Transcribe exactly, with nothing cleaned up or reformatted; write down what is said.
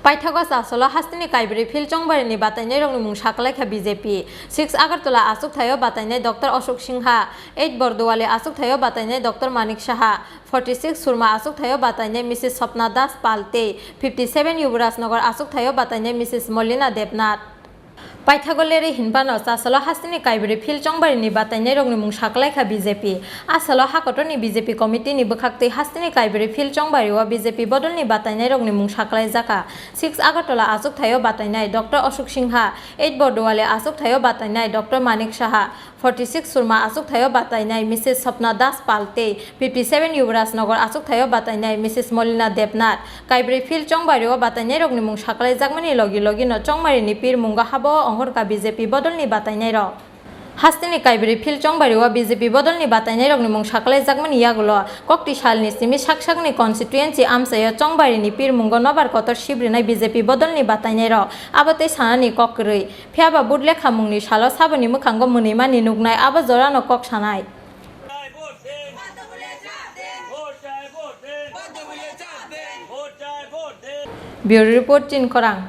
Paithago Chasolo hasteni Kaibrwi field chongbarini batainairokni mung saklaikha B J P. Six Agartala achukthai-o batainai Doctor Ashok Singha, eight Borduwali achukthai-o batainai Doctor Manik Saha, forty six Surma achukthai-o batainai Missus Swapna Das Pal tei fifty seven Yuvraj Nagar achukthai-o batainai Missus Molina Debnath. Paithago lerwi hinphano Chasolo hasteni Kaibrwi field chongbarini batainairokni mung saklaikha B J P. A salo hakotorni B J P committee-ni bwkhaktwi hasteni Kaibrwi field chongbario B J P bodolni batainairokni mung saklaijakha. Six Agartala achukthai-o batainai Doctor Ashok Singha, eight Borduwali achukthai-o batainai Doctor Manik Saha, forty six Surma achukthai-o batainai Missus Swapna Das Pal tei fifty seven Yuvraj Nagar achukthai-o batainai Missus Molina Debnath. Kaibrwi field chongbario batainairokni mung saklaijakmani logi logino chongbarini pir mungo habo ongkhorkha B J P bodolni batainairok. Hasteni Kaibrwi field chongbario B J P bodolni batainairokni mung saklaijakmani yagulo kokti salni simi sak sakni constituency amchaio chongbarini pir mungo nobar kotor sibrinai B J P bodolni batainairok. Abo tei sanani kok kwrwi. Phiyaba vote lekhamungni salo saboni mwkhango mwnwimani nuknai, abo jorano kok sanai. Bureau Report, Chinkhorang.